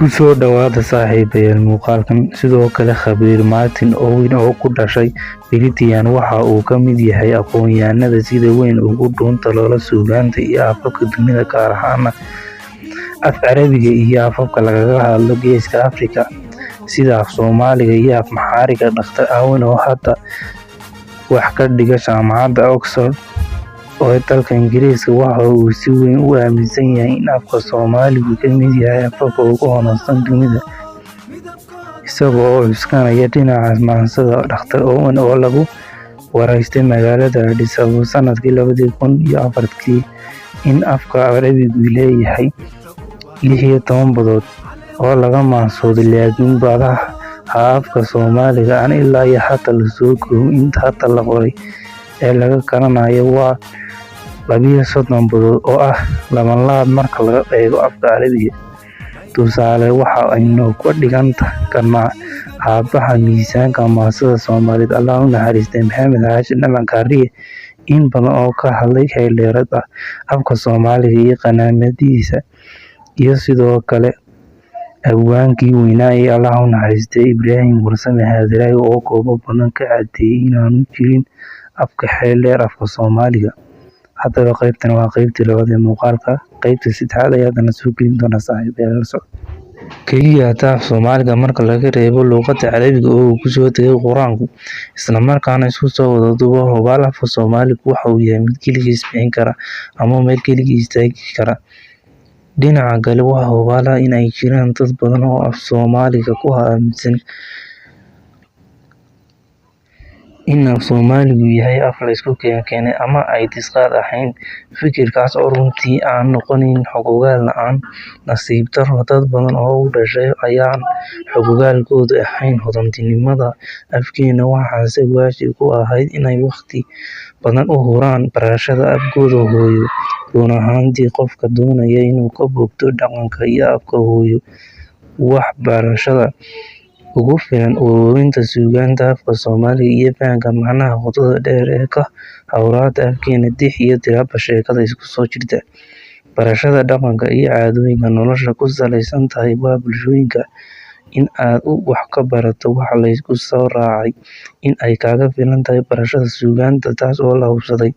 Ku soo dhawaada saaxiibayaal muuqaalkan. Sidoo kale, khabiir Martin Owen oo ku dhashay Britain waxa uu ka mid yahay aqoonyahanada sida weyn ugu dhuun daloola suugaanta iyo afafka dunida, gaar ahaana af Carabiga iyo afafka lagaga hadlo Geeska Afrika sida af Soomaaliga iyo af Amxaariga. Dr. Owen oo hadda wax ka dhiga Jaamacadda Oxford ee dalka Ingiriiska waxa uu si weyn u aaminsan yahay in afka Soomaaligu ka mid yahay afafka ugu hodansan dunida, isaga oo cuskanaya dhinaca maansada. Dr. Owen oo lagu waraystay magaalada Addis Ababa sanadkii 2004 in afka Carabigu leeyahay 16 badood oo laga maansoodo, laakiin badaha afka Soomaaliga aan ilaa iyo hadda la soo koobin. Inta hadda la qoray ee laga garanayo waa 32 badood oo ah labanlaab marka laga eego afka Carabiga. Tusaale waxa aynu ka dhigan karnaa aabbaha miisaanka maansada Soomaaliyeed, Allah u naxariistay Maxamed Xaaji Dhamac Gaariye, in badan oo ka hadlay xeeldheerida afka Soomaaliga iyo qaninnimadiisa, iyo sidoo kale abwaankii weynaa ee Allah u naxariistay Ibraahim Warsame Hadraawi oo goobo badan ka caddeeyay inaanu jirin af ka xeel dheer afka Soomaaliga. Haddaba qaybtan waa qaybtii labaad ee muuqaalka. Qaybta saddexaad ayaa haddana soo gelin doona, saaxiibayaal, la socod. Kaliya hada af Soomaaliga marka laga reebo luqadda Carabiga oo uu ku soo degay Quraanku, isla markaana isku soo wada duubo, hubaal afka Soomaaligu waxa uu yahay mid keligiis bixin kara ama meel keligii istaagi kara. Dhinaca kale, waxaa hubaal ah in ay jiraan dad badan oo af Soomaaliga ku aaminsan in af Soomaaligu yahay af la isku keenkeenay ama aan tisqaad ahayn, fikirkaas oo runtii aan noqonayn xog-ogaal la'aan. Nasiib darro, dad badan oo u dhashay ayaan xog-ogaalkoodu ahayn hodantinimada afkeena, waxaase waajib ku ahayd inay wakhti badan u huraan barashada afkooda hooyo. Run ahaantii, qofka doonaya inuu ka bogto dhaqanka iyo afka hooyo, waxa barashada ugu filan ururinta suugaanta afka Soomaaliga iyo fahamka macnaha qotoda dheer ee ka hawraarta afkeena tix iyo tiraabba sheekada isku soo jirta. Barashada dhaqanka iyo caadooyinka nolosha ku salaysan tahay waa bulshooyinka in aad wax ka barato waxaa la isku soo raacay in ay kaaga filan tahay barashada suugaanta, taas oo la hubsaday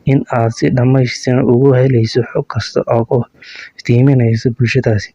in aad si dhammaystiran uga helayso xog kasta oo kuu iftiiminaysa bulshadaasi.